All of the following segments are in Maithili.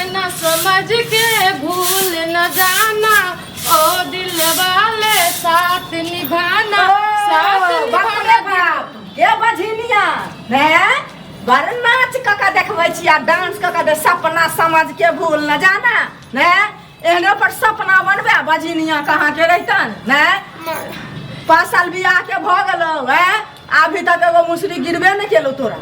सपना समझ के भूल न जाना, ओ दिल वाले साथ निभाना, साथ बाप रे निभाना। बाप, गे बझिनिया ने बड़ नाच कऽ के देखबै छी आ डांस कऽ के दे। सपना समझ के भूल न जाना ने, एहने पर सपना बनबे बझिनिया कहाँ के रहितन ने। 5 साल बियाह के भऽ गेलौ हैं, अभी तक एगो मुसरी गिरबे नहि केलौ तोरा,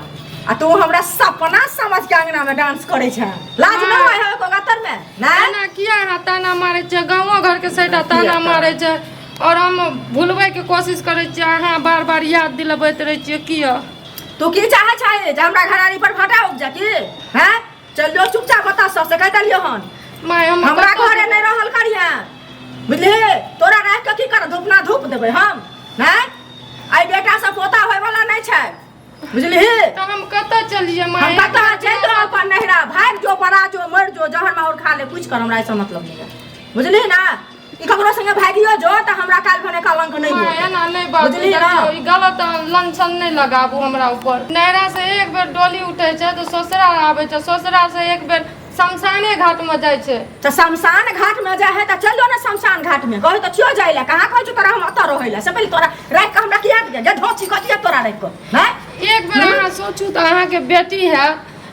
आ तू हमरा सपना समझ के अंगना में डांस करै छै। लाज नहि होइ है एको गतर में नहि? एना किया अहाँ ताना मारै छियै? गाँवो घरके सैटा ताना मारै छै और हम भुलबै के कोशिश करै छियै, अहाँ बार बार याद दिलबैत रहै छियै किया? तू की चाहे छै जे हमरा घरारी पर भाटा उपजा की हैं? चल जो चुपचाप बता, सबसे कह देलियो हन। माय, हम हमरा कतऽ घरे नहीं रहल करिहे, बुझलिही? तोरा राख के की कर? धूप ना धूप देबै हम हैं। आई बेटा से पोता होय वाला नहीं छै, बुझलिही? तऽ हम कतऽ चलियै हम माय? कतऽ चलि जो, अपन नहिरा भागि जो, पड़ा जो, मरि जो, जहर माहौर खा ले, कुछ कर, हमरा ऐसा मतलब नहीं है, बुझलिही ना? ई ककरो संगे भागियो जो तऽ हमरा काल्हि भने कलंक नहीं माय, होतै। एना नहि बाजू। बुझलिही ना? देखियौ, ई गलत लंछन नहि लगाबू हमरा ऊपर। नैहरा से एक बेर डोली उठै छै तऽ ससुरा आबै छै, ससुरा से एक बेर शमशाने घाट में जाइ छै। तऽ शमशान घाट में जाइ है तऽ चल जो ने शमशान घाट में। कहै तऽ छियो जाइ लए, कहाँ कहै छियो तोरा हम ओतऽ रहै लए? से पहिले तोरा राखि कऽ हमरा किया गे ढोची कथी तोरा राखि कऽ हैं? एक बेर अहाँ सोचू तऽ, अहाँके बेटी है,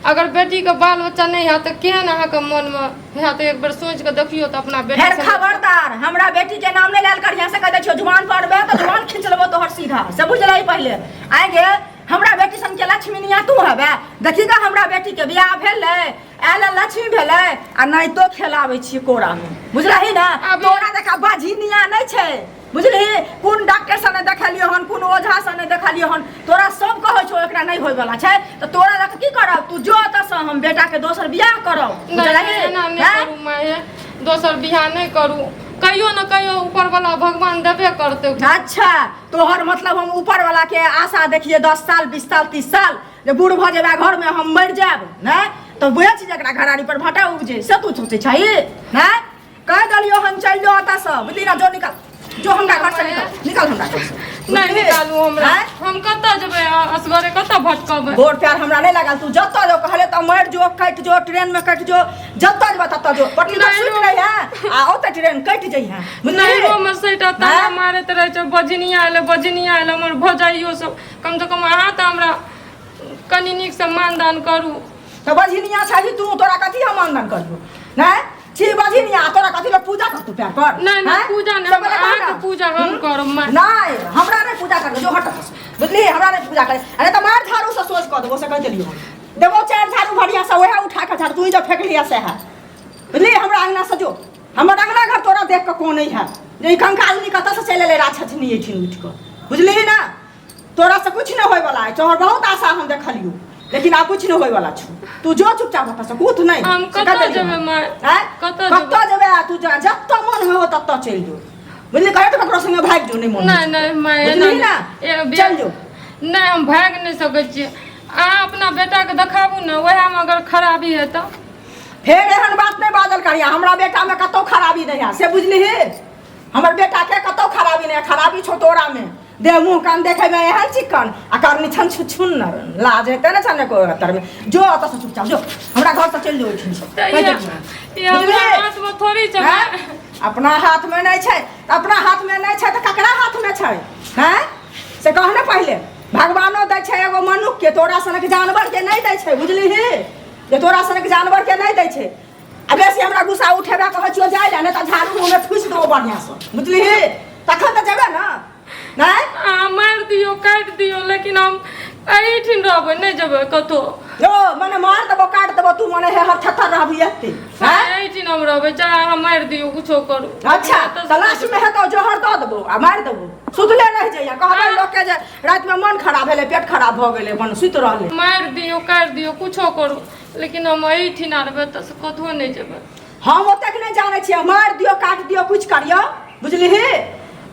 अगर बेटीके बाल बच्चा नहि हैत तऽ केहन अहाँके मोनमे हैत? एक बेर सोचि कऽ देखियौ तऽ अपना बेटी फेर संगे- खबरदार, हमरा बेटी के नाम नहीं लाल करिया, से कह दै छियो। जुबान पर अड़बे तऽ जुबान खींच लेबो तोहर सीधा से, बुझलही? पहिले आइ गे हमरा बेटी सन के लक्ष्मीनिया तू हबे। देखी गे, हमरा बेटी के बियाह भेलै, आयल लक्ष्मी भेलै आ नहि तो खेलाबै छियै कोरा में, बुझलही ना? तोरा देखा बाझिनिया नहि छै, बुझलही? कोन डॉक्टर से नहि देखेलियो हन, कोन ओझा से नहि देखेलियो हन, तोरा सब कहै छौ एकरा नहि होय वाला छै, तऽ तोरा लऽ कऽ की करब? तू जो एतऽ से, हम बेटा के दोसर बियाह करब, नहि, बुझलही? एना नहि हैं? करू माय, दोसर बियाह नहि करू। कहियो ने कहियो ऊपर वाला भगवान देबे करतै। अच्छा, तोहर मतलब हम ऊपर वाला के आशा देखिए 10 साल, 20 साल, 30 साल, जे बूढ़ भऽ जेबै घर में हम मरि जायब नहि तऽ बुझै छी जकरा घरारी पर भाटा उपजे, से तू सोचै छही? नहि, कह देलियो हम, चलि जो एतऽ से, बुझली ना? जो निकल जो हमरा घर से, निकल, निकल हमरा घर से। नहि निकालू हमरा। आँय? हम कतऽ जेबै? असगरे कतऽ भटकबै? गोड़ पैर हमरा नहि लागल। तू जतऽ जो कहले तऽ मरि जो, कटि जो, ट्रेन में कटि जो, जतऽ जेबऽ ततऽ जो। पटरी पर नहि सुति रही है आ ओतऽ ट्रेन कटि जइहे, बुझली? नैहरोमे सैटा ताना आँय? मारैत रहै छै, बजनिया एलै, बजनिया एलै। हमर भौजाइयो सब। कम से कम अहाँ तऽ हमरा कनि नीकसँ मानदान करू। तऽ बझिनिया छही तू, तोरा कथी हम मानदान करियौ? नहि छी बझिनिया, तोरा कथी लोग पूजा करतौ पैर पर? नहि, नहि, हैं? पूजा नहि, सब गोटा अहाँके कह ना। पूजा हम हम्म? करब, माय। नहि, हमरा नहि पूजा करबै, जो हट, बुझली? हमरा नहि पूजा करे। अरे तऽ मार झाड़ू से सोच कऽ देबो, से कहि देलियौ। देबो चारि झाड़ू भरिया से, वएह उठा कऽ झाड़ू तू जो फेकलिया से है, बुझली? हमरा अंगना से जो। हमर अंगना घर तोरा देख कऽ कोन नहि है जे ई कंकालनी कतऽ से चलि एलै राक्षसनी एहिठिन उठि कऽ, बुझलिही ना? तोरा से कुछ नहीं होय वाला है। तोहर बहुत आशा हम देखलियो, लेकिन आब कुछ नहीं होय वाला छौ। तू जो चुपचाप ओतऽ से, कूद नहीं। हम से कतऽ कह देलियौ। जेबै माय? आँय? कतऽ जेबै? कतऽ जेबै? आ तू जा, जतऽ मन हो ततऽ चलि जो, बुझली? कहे तऽ ककरो संगे भागि जो, नहि मन नहि, नहि माय, एना बुझलिही ना? नहि। चलि जो। नहि, हम भागि नहि सकै छियै। अहाँ अपना बेटाके देखाबू ने, ओएहमे अगर खराबी है तऽ। फेर एहन बात नहि बाजल करिया। हमरा बेटामे कतौ खराबी नहि है, से बुझलिही? हमर बेटा के कतौ खराबी नहि है। खराबी छौ तोरा में। देह मुँह कान देखै में एहन चिकन आ करनी छन छुछुन न, लाज हेतै ने छन एको तर में। जो ओतऽ से चुपचाप जो, हमरा घर से चलि जो ओहिठाम से। तऽ कहि ई देलियौ। ई हमरा बुझलिही? हाथमे थोड़ी छै। हैं? अपना हाथमे नहि छै तऽ अपना हाथमे नहि छै तऽ ककरा हाथमे छै? हैं, से कह ने पहिले। भगवानो दै छै एगो मनुख के, तोरा सनक जानवर के नहि दै छै, बुझलिही? जे तोरा सनक जानवर के नहि दै छै। आ बेसी हमरा गुस्सा उठेबा, कहै छियौ जाइ लए, नहि तऽ झाड़ू मुँहमे ठुसि देबौ बढ़िआँसँ, बुझलिही? तखन तऽ जेबे ने नहि? अहाँ मारि दियौ, काटि दियौ, लेकिन हम एहिठिन रहबै, नहि जेबै कतहु। यो मने मार देबो, काटि देबो, तू मने हे हर थथर रहबी एते? हैं? एहिठिन हम रहबै, चाहे अहाँ मारि दियौ, कुछो करू। अच्छा, तऽ लास्टमे हेतौ जहर दऽ देबो आ मारि देबो, सुतले रहि जइया। कहबै लोकके जे रातिमे मन खराब भेलै, पेट खराब भऽ गेलै, अपन सुति रहलै। मारि दियौ, काटि दियौ, कुछो करू, लेकिन हम एहिठिना रहबै, एतऽसँ कतहु नहि जेबै। हम ओतेक नहि जानै छियै। मारि दियौ, काटि दियौ, कुछ करियौ, बुझलिही?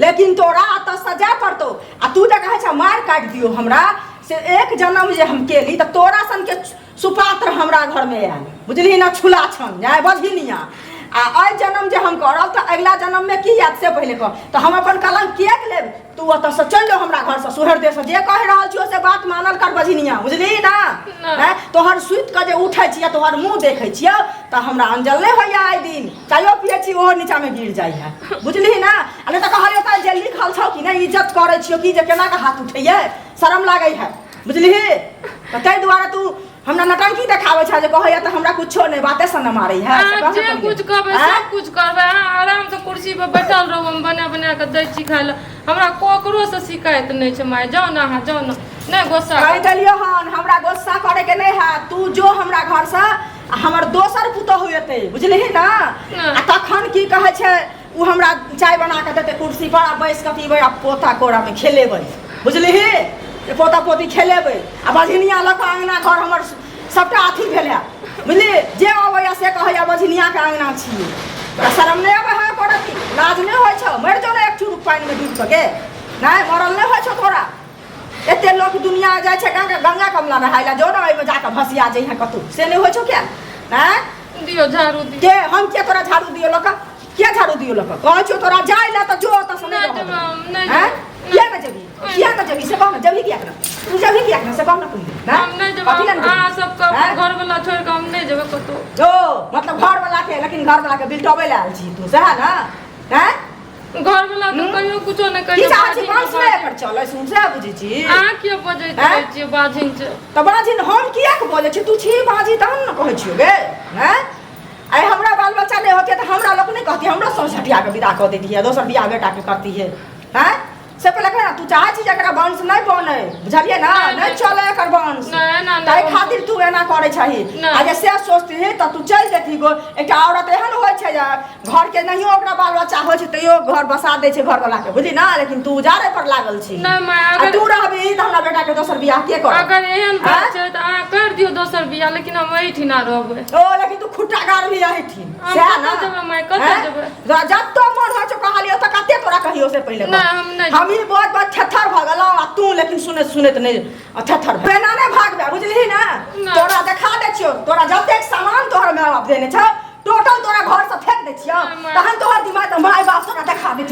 लेकिन तोरा एतऽ सजा पड़तौ। आ तू जे कहै छ मारि काटि दियौ हमरा से, एक जन्म जे हम केली तऽ तोरा सनके सुपात्र हमरा घरमे आयल, बुझलिही ने? छुला छन जाय बझिनिया आ एहि जन्म जे हम करब तऽ अगिला जन्ममे की हैत से पहिले कह तऽ हम अपन कलंक किएक लेब तू ओतऽसँ चलि जो हमरा घरसँ सोहर देसँ जे कहि रहल छियौ से बात मानल कर बझिनिया बुझलिही ना हैं तोहर सुति कऽ जे उठै छियै तोहर मुँह देखै छियौ तऽ हमरा अंजल नहि होइया आइ दिन चायो पियै छी ओहो नीचामे गिर जाइ है बुझलिही ना आ नहि तऽ कहलियौ तऽ जे लिखल छौ कि नहि इज्जत करै छियौ कि जे केना कऽ हाथ उठैयै शरम लागै है बुझलिही तऽ ताहि दुआरे तू हमरा नटंकी देखाबै छै जे कहैया तऽ हमरा कुछो नहि बाते सन मारै है से अहाँ कह ने जे पहिले। कुछ कहबै आँय? सब कुछ करबै अहाँ आराम से कुर्सी पर बैठल रहू हम बना बना कऽ दै छी खाय लए हमरा ककरो से शिकायत नहि छै माय जाउ ने अहाँ जाउ ने नहि गुस्सा कहि देलियौ हन हमरा गुस्सा करे के नहि है तू जो हमरा घर से आ हमर दोसर पुतोहु एतै बुझलिही ना ना। आ तखन की कहै छै ओ हमरा चाय बना कऽ देतै कुर्सी पर आ बैस कऽ पीबै आ पोता कोरामे खेलेबै बुझलिही जे पोता पोती खेलेबै आ बझनिया लऽ कऽ अङ्गना घर हमर सबटा अथी भेल है बुझली जे अबैया से कहैया बझनियाके अङ्गना छियै तोरा शरम नहि अबै है एको रत्ती लाज नहि होइ छौ मरि जो ने एक चूर पानिमे डूबि कऽ गे नहि मरल नहि होइ छौ तोरा एते लोक दुनिया जाइ छै गंगा गंगा कमला नहाय लए जो ने ओहिमे जाकऽ भसिया जइहे कतहु से नहि होइ छौ किया आँय दियौ झाड़ू दियौ के हम के तोरा झाड़ू दियौ लऽ कऽ किया झाड़ू दियौ लऽ कऽ कहै छियौ तोरा जाय लए तऽ जो ओतऽ से नहि नहि रहऽ जेबै हम, नहि आँय जेबै। किया नहि जेबही किया नहि जेबही से कह ने जेबही किया ने तू जेबही किया ने से कह ने तू आँय? हम नहि जेबै कथी लए नहि जेबही? अहाँ सबके आँय? घरवला छोड़ि कऽ हम नहि जेबै कतहु जो मतलब घर वाला के लेकिन घर वाला के बिलटबै लए आयल छी तू सएह ने आँय घरवला तऽ कहियो कुछो नहि की कहियो चाहै छी बाजिन वंश नहि एकर चलै सुन सएह बुझै छी अहाँ किया बजैत आँय? रहै छियै बाजिन छै तऽ बाजिन हम किएक बजै छी तू छी बाजी तहन ने कहै छियौ गे आँय आइ हमरा बाल बच्चा नहि होतियै तऽ हमरा लोक नहि कहतियै हमरो सौंस हटिया कऽ विदा कऽ दैतियै दोसर बियाह बेटाके करतियै आँय से पहिले कह ने तू चाहै छी जे एकरा वंश नहि बनै बुझलियै ने नहि, नहि नहि। चलै एकर वंश नहि, नहि, नहि। ताहि खातिर तू एना करै छही नहि। आ जे से सोचतिही तऽ तू चलि जेतही गो एकटा औरत एहन होइ छै जे घरके नहियो ओकरा बाल बच्चा होइ छै तैयो घर बसा दै छै घरवला के बुझली ना लेकिन तू उजाड़े पर लागल छी नहि माय आ अगर तू रहबही तऽ हमरा बेटा के दोसर बियाह के करत अगर एहन बात आँय? छै तऽ अहाँ कर दियौ दोसर बियाह लेकिन हम एहिठिना रहबै ओ लेकिन तू खुट्टा गाड़बही एहिठिन हम सएह कतऽ ना जेबै माय, कतऽ आँय? जेबै? जतऽ मन होइ छौ कहलियौ तऽ कते तोरा कहियौ से पहिले नहि, हम नहि हमही बहुत बहुत थेथर भऽ गेलहुँ आ तू लेकिन सुनैत सुनैत नहि आ थेथर भऽ एना नहि भागबे बुझलिही ने नहि। तोरा देखा दै छियौ तोरा जतेक सामान तोहर माय बाप देने छौ टोटल तोरा घर से फेंक दै छियौ नहि, माय। तहन तोहर दिमाग माय बाप तोरा देखा दै छियौ।